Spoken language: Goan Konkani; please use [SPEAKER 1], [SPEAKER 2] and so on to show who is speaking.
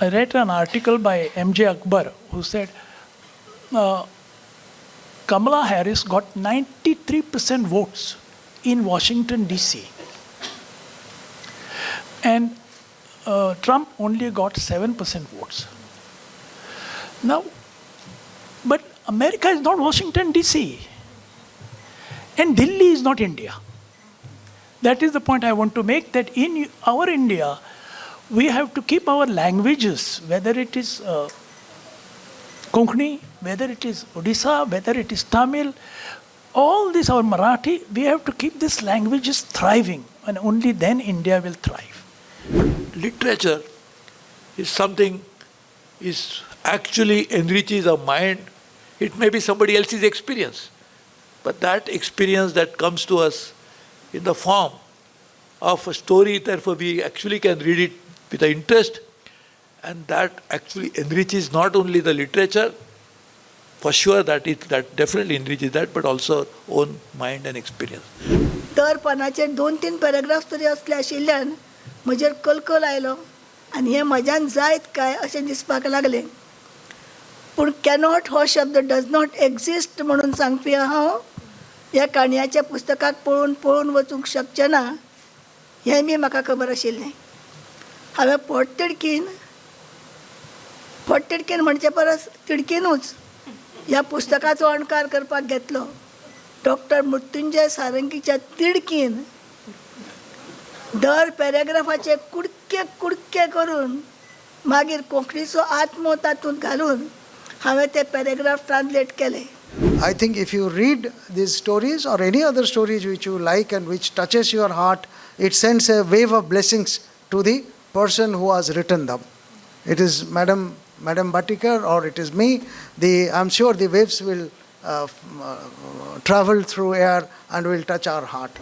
[SPEAKER 1] I read an article by M.J. Akbar who said Kamala Harris got 93% votes in Washington, D.C. And Trump only got 7% votes. Now, but America is not Washington, D.C. And Delhi is not India. That is the point I want to make, that in our India, we have to keep our languages, whether it is Konkani, whether it is Odisha, whether it is Tamil, all this, our Marathi, we have to keep these languages thriving, and only then India will thrive.
[SPEAKER 2] Literature is something is actually enriches our mind. It may be somebody else's experience, but that experience that comes to us in the form of a story, therefore we actually can read it with an interest, and that actually enriches not only the literature, for sure that definitely enriches that, but also own mind and experience.
[SPEAKER 3] दर पानाचेर दोन तीन पॅराग्राफ तरी असले आशिल्ल्यान म्हजेर कलकल आयलो आनी हें म्हज्यान जायत काय अशें दिसपाक लागलें. पूण कॅनॉट हो शब्द डज not exist म्हणून सांगपी हांव ह्या काणयांच्या पुस्तकाक पळोवन पळोवन वचूंक शकचें ना हें बी म्हाका खबर आशिल्लें. हांवें पोटतिडकीन, पोटतिडकीन म्हणचे परस तिडकीनूच ह्या पुस्तकाचो अणकार करपाक घेतलो. डॉक्टर मृत्युंजय सारंगीच्या तिडकीन दर पॅराग्राफाचे कुडके कुडके करून मागीर कोंकणीचो आत्मो तातूंत घालून हांवें ते पॅराग्राफ ट्रान्सलेट केले.
[SPEAKER 4] I think if you read these stories or any other stories which you like and which touches your heart, it sends a wave of blessings to the person who has written them. It is Madam Bhatikar or it is me. I'm sure the waves will travel through air and will touch our heart.